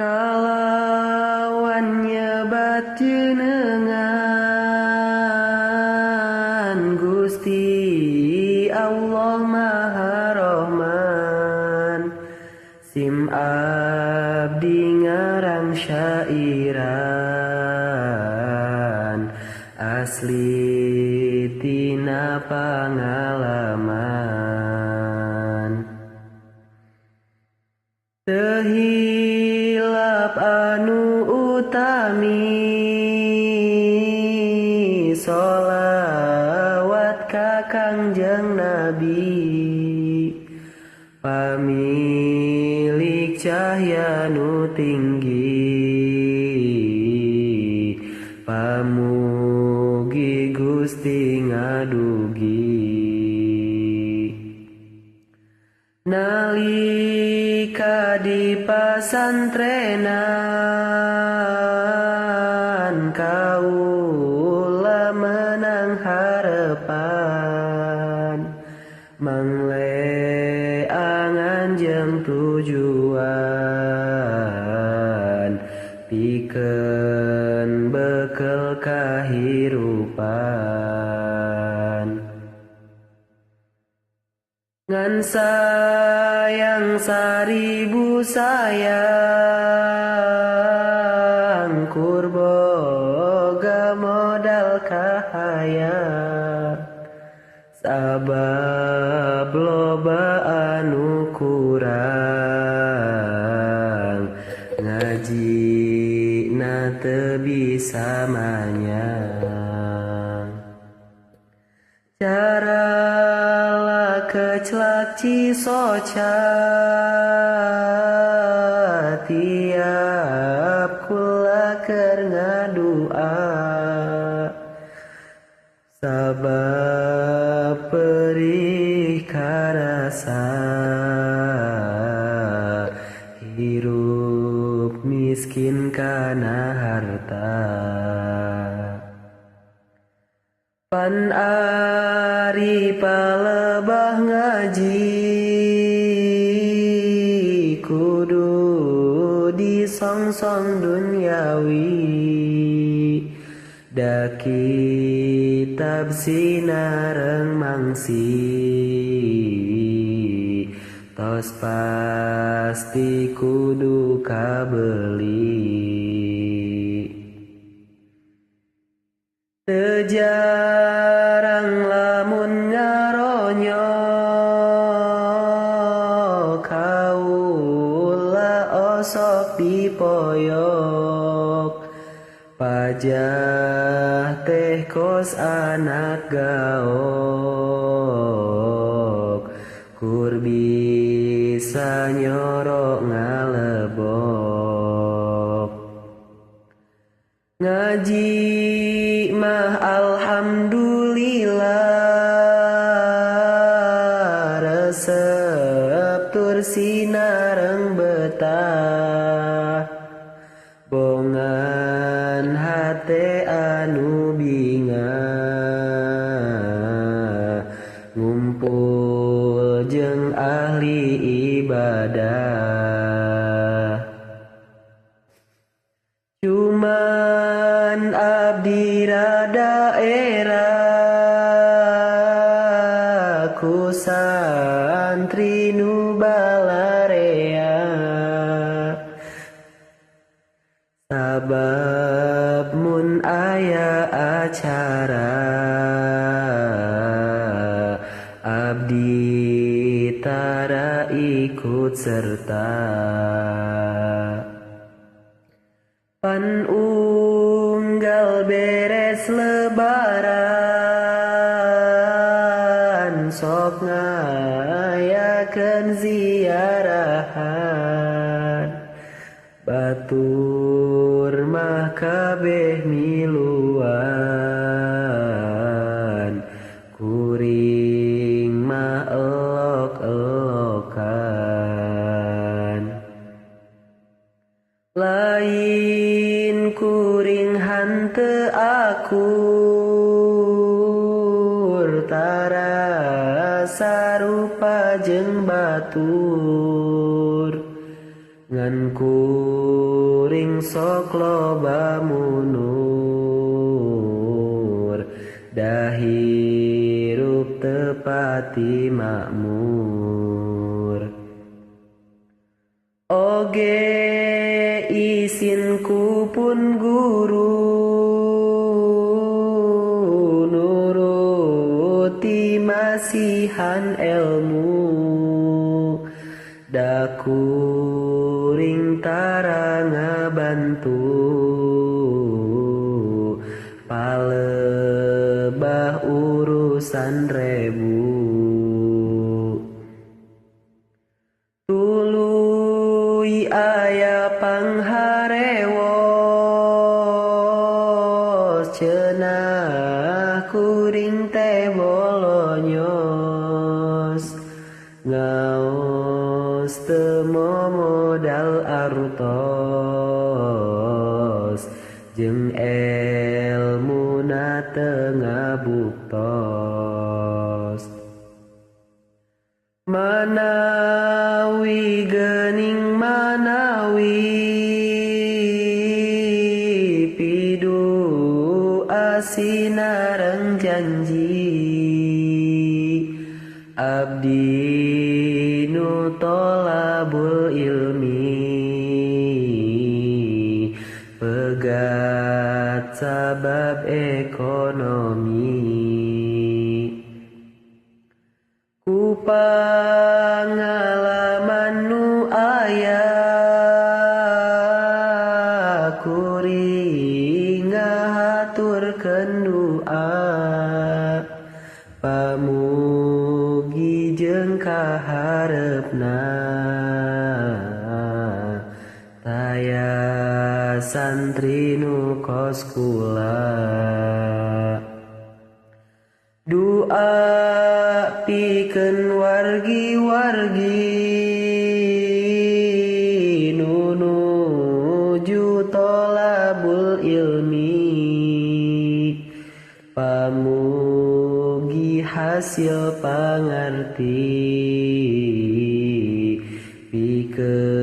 Kalawan nyebat jenengan Gusti Allah Maha Rahman, sim abdi ngarang syairan asli tina pangalaman. Teu hilap anu utami sholawat ka Kangjeng Nabi, pamilik cahya nu tinggi, pamugi Gusti ngadugi. Nalika di pasantrenan kaula menang harepan, mangleangan jeung tujuan pikeun bekel kahirupan. Ngan sayang 1000 sayang, kur boga modal kahayang, sabab loba anu kurang ngaji na teu bisa manyang. Cara keclak cisoca tiap kula keur ngadua, sabab perih karasa hirup miskin kana harta. Pan ari palebah ngaji kudu disongsong duniawi, da kitab sinareng mangsi tos pasti kudu kabeli. Teu jarang lamun ngaronyok kaula osok dipoyok, pajah teh kos anak gaok, kur bisa nyorok ngalebok. Ngaji mah alhamdulillah, resep tur sinareng betah, bongan hate anu bingah, ngumpul jeung ahli ibadah. Cuman abdi rada era ku santri nu balarea, sabab mun aya acara abdi tara ikut serta. Pan unggal beres lebaran sok ngayakeun ziarahan, batur mah kabeh miluan, kuring mah elok-elokan. Lain kuring hanteu akur, tara sarupa jeung batur, ngan kuring sok loba munur dahirup tepati makmur. Oge isinku pun guru nuruti masihan ilmu dakuring tara ngabantu palebah urusan rebu. Tuluy aya pangharewos cenah kuring teh bolonyos ngaos teu modal artos jeung elmuna teu ngabuktos. Manawi geuning manawi pidu asinareng janji abdi nu tolabul ilmi pegat sabab ekonomi. Ku pangalaman nu aya kuring ngahaturkeun doa pamugi jeung kaharepna taya santri nu kos kula. Doa pikeun wargi-wargi nu nuju tolabul ilmi pamugi hasil pangarti pikeun